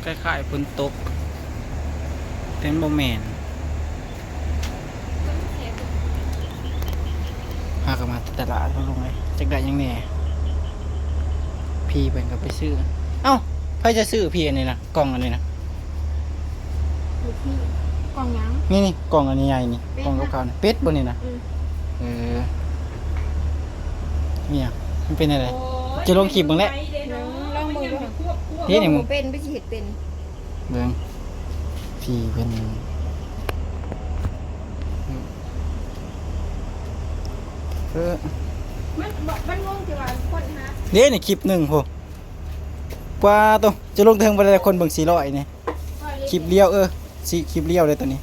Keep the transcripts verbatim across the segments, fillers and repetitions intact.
คล้ายๆฝนตก แต่มันบ่แม่น หากนมาตลาดมาลงเลยจักได้หยังแหน่ พี่เพิ่นก็ไปซื้อ เอ้า ไผจะซื้อพี่อันนี้นะ กล่องอันนี้นะ อยู่ที่กล่องหยัง นี่นี่กล่องอันนี้ใหญ่นี่ กล่องขาวๆนี่ เป็ดบ่นี่นะ อืม เออ เนี่ย มันเป็นอะไร จะลงคลิปมึงแหละ ลองเบิ่งดู นี่นี่มึง เป็นไปสิเฮ็ดเป็น เบิ่ง พี่เพิ่น เออ มันมันงงที่ว่าคนหา เด้นี่คลิปหนึ่งโห กว่าโต จะลงเทิงไปเลยคนเบิ่งสี่ร้อยนี่ คลิปเดียว เออ สิ คลิปเดียวเลยตัวนี้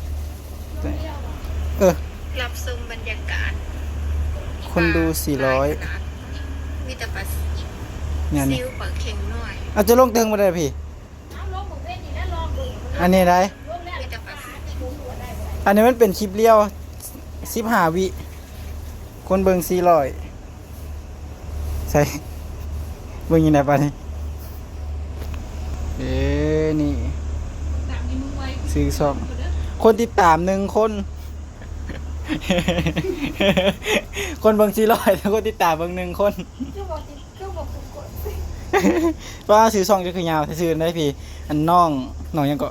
เออ รับชมบรรยากาศ คนดูสี่ร้อย มีแต่ปลา เนี่ยนี่ ซิวปลาเข็งน้อย เอาจะลงเทิงไปเลยพี่ อันนี้ได้ มีแต่ปลา อันนี้มันเป็นคลิปเดียว สิบห้าวิ คนเบิ่งสี่ร้อย ใส่ เบิ่งอยู่ไหนปะนี่ เอ้นี่ ซื้อซ่อง คนติดตามหนึ่งคน คนเบิ่งสี่ร้อย คนติดตามเบิ่งหนึ่งคน คือบอกคือบอกกด ว่าซื้อซ่องจะคือยาว ซื้อได้พี่ อันน้อง น้องหยังก็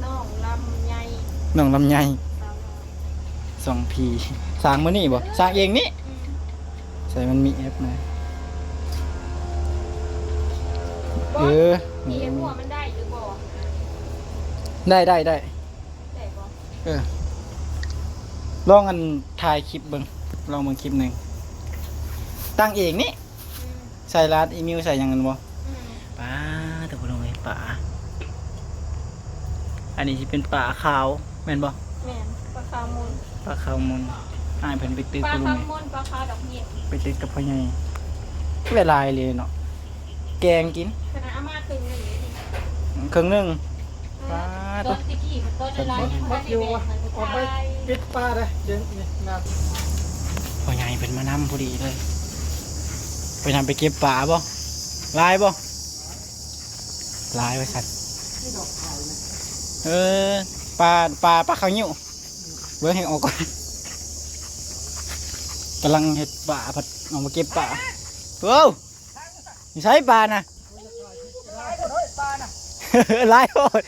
น้องลำไย น้องลำไย สาวน้อย ซ่องพี่ สร้างมื้อนี้บ่ สร้างเองนี่ อืม ใส่มันมีแอปนะ เออ พี่หัวมันได้หรือบ่ ได้ได้ได้ ได้บ่ เออ ลองอันถ่ายคลิปเบิ่ง ลองเบิ่งคลิปหนึ่ง ตั้งเองนี่ อืม ใส่รหัสอีเมลใส่หยังกันบ่ อืม ปลา ตัวพวกนี้ปลา อันนี้สิเป็นปลาขาว แม่นบ่ แม่นปลาคาวมูล ปลาขาวมูล อ้ายเพิ่นไปตึก ปลา กับลุ คาง วมูลปลาคาวดอกเห็ด ไปตึกกับพ่อใหญ่ เวลาเลยเนาะ แกงกิน ขนาดเอามาครึ่งหนึ่งเลยนี่ ครึ่งหนึ่ง เออ ปลา ต้นตะกี้มันต้นอะไร มัดอยู่วะ ออกไปปิดปลาเลยเดี๋ยวนี่งาน พ่อใหญ่เพิ่นมานำพอดีเลย ไปนำไปเก็บปลาบ่ หลายบ่ หลายว่าซั่น เออ ปลา ปลา ปลาขาวงิ้ว เบิ่งให้ออกก่อน กำลังเฮ็ดปลา พัดออกมาเก็บปลา ว้าว อยู่ไสปลาน่ะ หลายโพด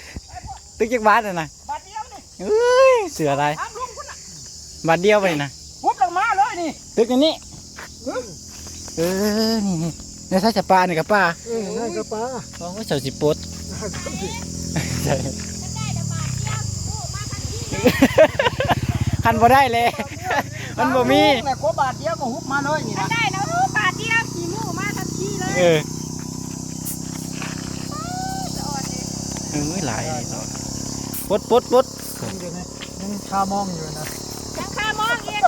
ตึกจักบาทน่ะนะ บาทเดียวนี่ เอ้ย เสือหลาย ถามลุงคุณน่ะ บาทเดียวไปน่ะ ปุ๊บลงมาเลยนี่ ตึกอันนี้ เออ เออ นี่นี่ในสายสปานี่กับปลา เออนั่นก็ปลา โอ้ยเจ้าสิปด ใช่ คันบ่ได้เลย มันบ่มี แต่ก็บาทเดียวก็หุบมาเลยนี่นะ ได้แล้วบาทเดียวขี้หมูมาทันทีเลย เออ จะอ่อนเลย เอ้ยหลายเลยเนาะปดปดปด มันอยู่ในมันคามองอยู่นะ ยังคามองอีก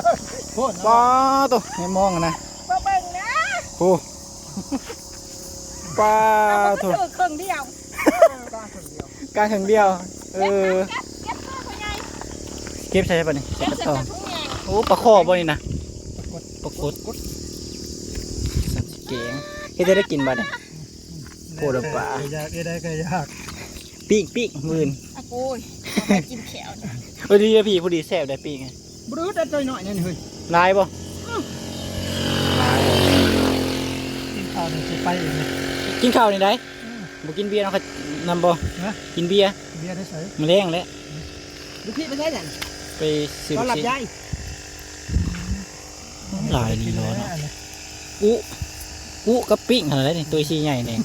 โคตร ปลาตัวให้มองนะ มาเบิ่งนะ โอ้ปลา เอา ตัว มาถือเครื่องเดียว ปลาคนเดียว กลางถึงเดียว เออ เก็บเก็บเก็บเครื่องไปไง เก็บใส่ปะนี่ เก็บใส่ ต่อ กระทุ้งแยง โอ้ปลาคอบ่นี่นะปลากดสันสิแกงเฮ็ดจะได้กินบัดนี่ โคตรปลา อยากได้ก็อยาก ปิ้งปิ้งมื้ออื่น อ่ะโอ้ยเอาไปกินแขวเนี่ย เออดีอะพี่พอดีแซ่บได้ปิ้งไง บรื้ดได้ตัวหน่อยนี่เฮ้ย หลายบ่ กินข้าวนี่สิไปเองนะ กินข้าวนี่ได้บ่กินเบียร์เนาะนำบ่ นะ กินเบียร์ เบียร์ได้ใส่ มื้อแรงแล้ว ลูกพี่ไปใช้กัน ไปซื้อ ตอนหลับ สิ ยาย หลายลีลอเนาะอุอุกับปิ้งหั่นแหละนี่ตัวสิใหญ่นี่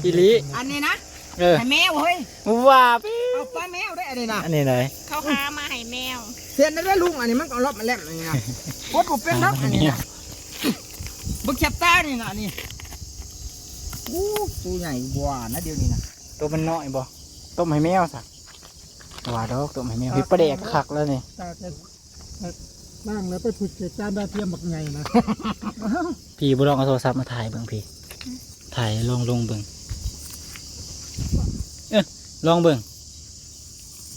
อีหลี อันนี้นะ เออ ให้แมวเฮ้ย ว่าปิ้ง เอาปลาแมวได้อันนี้นะ อันนี้ไหน เขาหามาให้แมว เส้นนั้นได้ลุงอันนี้มันก็เอารอบมาแลมอันนี้นะโคตรผมเป็นนักอันนี้นะบึกแคบตานี่นะอันนี้อู้ตัวใหญ่กว่านะเดี๋ยวนี้นะ ตัวมันน้อยบ่ต้มให้แมวซะว่าดอกต้มให้แมวเฮ็ดปลาแดกคักแล้วนี่ ตาจะนั่งแล้วไปผุดเศษจานดาวเทียมบักไงนะ พี่บ่ลองเอาโทรศัพท์มาถ่ายเบิ่งพี่ ถ่ายลองลงเบิ่ง เออลองเบิ่ง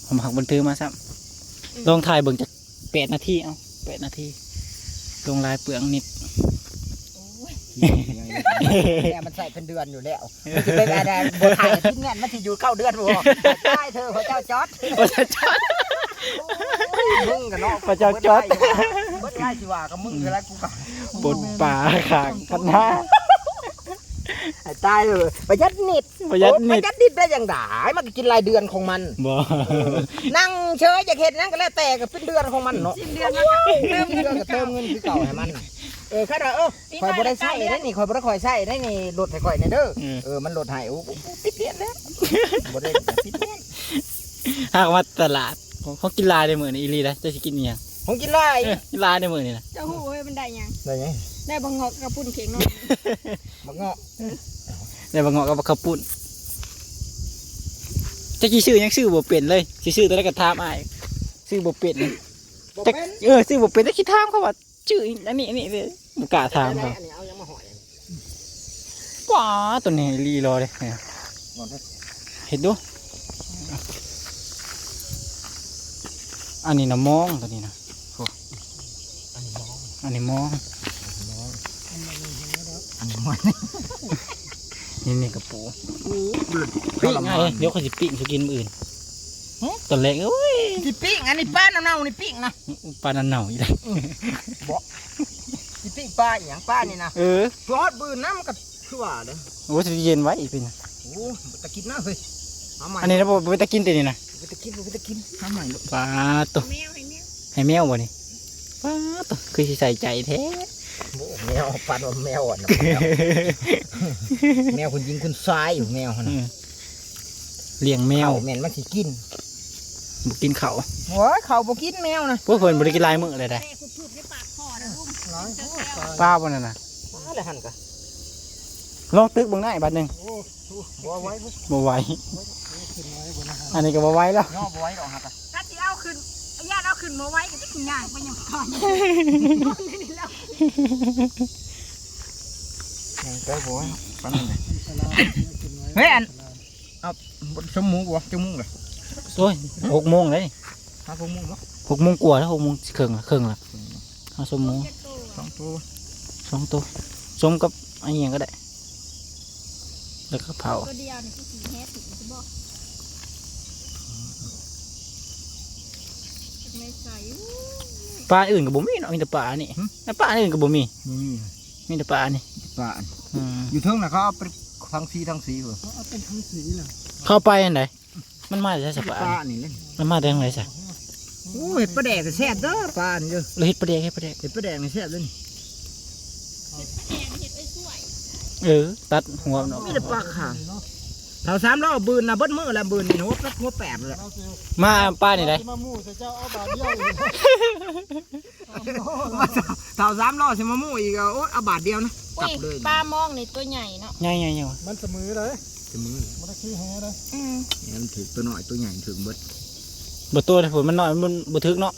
ผมหักบันทึกมาซ้ำลองถ่ายเบิ่งจักแปดนาที เอาแปดนาที ลงลายเปลืองนิด เนี่ยมันใส่เป็นเดือนอยู่แล้ว มันจะเป็นอะไรบ่ถ่ายพิษเงินมันสิอยู่เก้าเดือนบ่ตายเธอพระเจ้าจอด พระเจ้าจอด โอ้ยมึงกันเนาะ พระเจ้าจอด เบิดไล่สิว่ากับมึงคืออะไรกูกับ ปนป่าขางกันนะ ไอ้ตายเลยประหยัดนิด ประหยัดนิด ประหยัดนิดได้ยังไงมันก็กินรายเดือนของมัน บ่ นั่งเฉยอยากเห็นนั่งก็แล้วแต่ก็เป็นเดือนของมันเนาะ สิ้นเดือนแล้วก็เติม เดื เงิ อน นก็เติมเงินคือเก่าให้มันเออขนาดเออคอยบ่ได้ใช้ได้นี่คอยบ่ได้คอยใช้ได้นี่ลดให้คอยแน่เด้อ เออ เออมันลดให้โอ้โหติดเลียนแล้วบ่ได้ติดเลียน หากมาตลาดของของกินหลายในมื้อนี้อีหลีนะเจ้าสิกินอีหยัง ของกินหลาย เออกินหลายในมื้อนี้นะ เจ้าฮู้เว้ยมันได้หยัง ได้ไง ได้บักเงาะกับปุ้นเข็งเนาะ บักเงาะ ได้บักเงาะกับบักข้าวปุ้นเจ้าสิซื้อหยังซื้อบ่เป็นเลยสิซื้อตัวใดก็ถามอ้ายซื้อบ่เป็น บ่ จัก เป็น เออซื้อบ่เป็นจักสิถามเขาว่าชื่ออันนี้อันนี้เลยบ่กล้าถามเขา อันนี้เอายังมาหอย ว้าตัวนี้ลีรอเลยเนี่ย หมดแล้ว เห็นดู อันนี้นะมองตัวนี้นะโอ้ อันนี้มอง อันนี้มอง อันนี้มอง นี่นี่กระปู อู้เลือด ปิ้งไงเดี๋ยวเขาจะปิ้งจะกินมื้ออื่นตอนแรกเอ้ย ที่ปิ้งอันนี้ปลาเน่าๆนี่ปิ้งนะ ปลาหนาวๆอีกแล้ว บ่ที่ปิ้งปลาอีหยังปลานี่นะ เออ ทอดบืนน้ำกับคือว่าเด้อ โอ้ยเย็นไว้อีกเป็น โอ้ตะกินนะเฮ้ยเอาใหม่ อันนี้นะบ่บ่ไปตะกินแต่นี่นะ ไปตะกินไปตะกินเอาใหม่ลูก ปลาตัว แมวให้แมว ให้แมวบ่นี่ปลาตัวคือสิใส่ใจแท้ โอ้แมวปันว่าแมวอ่ะนะแมวคุณยิงคุณซ้ายอยู่แมว อื นะ มเลี้ยงแมว แมวแม่นมันสิกิน บ่กินเขาว โอ้ยเขาบ่กินแมวนะ พวกเพิ่นบ่ได้กินหลายมื้อเลยได้ แต่คือพืชในปากคอนะลุง ปลาบ่นั่นน่ะ ปลาอะไรหันกะ ลองตึกเบิ่งได้บาดหนึง บ่ไหว บ่ไหวอันนี้ก็บ่ไหวแล้ว เนาะบ่ไหวดอกหักอะ ถ้าสิเอาขึ้นญาติเอาขึ้นมาไว้ก็จะขึ้นยากไปยังก่อน ยังเจอบ่ไหวปานนั้นเลยเฮ้ยอันเอาสมหมูบ่จังมุงเลย โอ้ยหกโมงเลย หาพวกมุงบ่ หกโมงกว่าแล้วหกโมงครึ่งละครึ่งละเอาสมหมู สองตัว สองตัวสมกับอันนี้ก็ได้ แล้วก็เผา ตัวเดียวนี่คือสีแฮะถึงจะบอกไม่ใส่ ปลาอื่นก็บ่มีเนาะมีแต่ปลานี่ปลาอื่นก็บ่มี บ่มี มีแต่ปลานี่ ปลาอัน อืม อยู่เทิงน่ะเขาเอาไปทั้งสีทั้งสีเหรอ เข้าไปอันไหนมันมาจากสะปา ปลานี่เลย มันมาจากทางไหนซะ โอ้ยปลาแดกก็แซ่บเด้อปลาอันเด้อ เราเฮ็ดปลาแดกเฮ็ดปลาแดก เห็ดปลาแดกนี่แซ่บเด้อนี่ เออ ตัดหัวมันออก มีแต่ปลาขาวเท่าสามล้อบืนนะเบิดมื้อละบืนนี่หัวแปดหัวแปดเลย มาปลานี่ได้ มาหมู่ใส่เจ้าเอาบาทเดียวอีก เท่าสามล้อสิมาหมู่อีกเอาโอ๊ยเอาบาทเดียวนะ อุ้ยปลามองนี่ตัวใหญ่เนาะ ใหญ่ใหญ่ใหญ่วะ มันเสมอเลย จะมือ มันตะขี้แห่เลย อืม เนี่ยมันถือตัวน้อยตัวใหญ่ถือเบิด บ่โตนะผมมันน้อยมันบ่ถึกเนาะ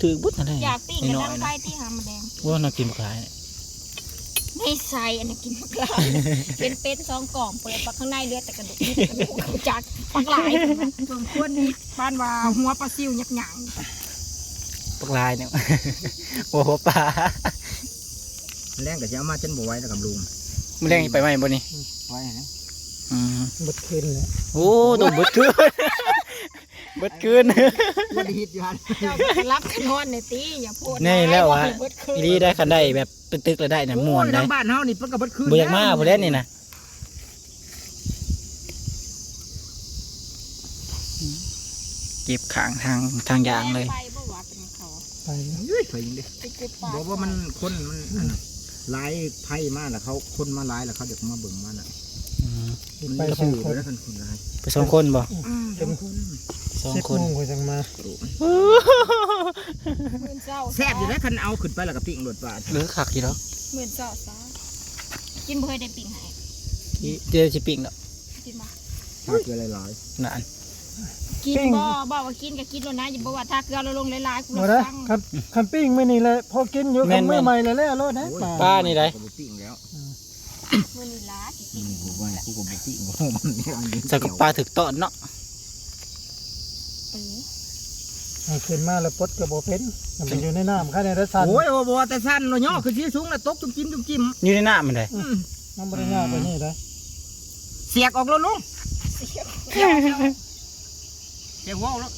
ถึกเบิดนั่นแหละ อยากปิ้งกับดังไฟที่หามาแดง ว่าน่ากินบักหลายเนี่ย ไม่ใส่อันนี้กินปลาเป็นเป็นสองกล่องเปิดปลาข้างในเหลือแต่กระดูกนี่กระดูกจักปลาหลายสมควรนี่บ้านว่าหัวปลาซิวยักษ์หยาง บักหลายเนี่ย โอ้โหปลา แรงก็จะเอามาจนบ่ไหวแล้วกับลุง มื้อแรงไปไหมบ่นี่ ไหวนะ อืม หมดคืนเลย โอ้ต้องเบิดคืนเบิดคืน บ่ได้ฮิตอยู่หั่น เจ้าก็รับขนอนในตีอย่าพูด นี่แล้ววะ เบิดคืน อีหลีได้คันได้แบบตึกๆแล้วได้เนี่ยม่วนได้ โอ้ยทางบ้านเฮานี่เพิ่นก็เบิดคืน บ่อยากมาบ่แล้วนี่นะเก็บข้างทางทางยางเลย ไปบ่ว่าเป็นเขา ไปเลย เฮ้ยไปยิงดิ ไปเก็บปลา บอกว่ามันคนมันอันหลายไผมาแล้วเขาคนมาหลายแล้วเขาเดี๋ยวมาเบิ่งมาน่ะ อืม มันได้ชื่อแล้วคนคนหลาย ไปสองคนบ่ อืม สอง สิบ คน โมงกว่าจังมา หมื่นเศร้า แซ่บอยู่แล้วคันเอาขึ้นไปแล้วก็ปิ้งโลดปลา เออคักอยู่แล้ว หมื่นเศร้าซะกินบ่เคยได้ปิ้งให้ เดี๋ยวสิปิ้งแล้ว กินบ่ ถ้าเกลือหลายๆ นั่น กินบ่บอกว่ากินก็กินแล้วนะอย่าบอกว่าถ้าเกลือเราลงหลายๆกู มา ละ ได้ สั่ง คันคันปิ้งมื้อนี้แหละพอกินอยู่ แม่น คันมื้อ แม่น ใหม่แล้วแล้วโลดนะ โอ้ย ปลา ปลานี่ได้ ก็บ่ปิ้งแล้ว มื้อนี้ลาสิ อืมบ่ไหวกูก็บ่ปิ้งบ่มัน ใส่กับปลาถึกต้อนเนาะ เออ มันขึ้นมาแล้วปลดก็บ่เป็น มันอยู่ในน้ำแค่ในระสัน โอ้ยบ่บ่แต่สั้นเนาะย่อคือสิสูงแล้วตกจุ่มจิ้มจุ่มจิ้ม อยู่ในน้ำมันเลย อืม มันบ่ได้ยากกว่านี้ได้ เสียกออกแล้วลุงเสียกออกแล้วเสียกหัวออกแล้ว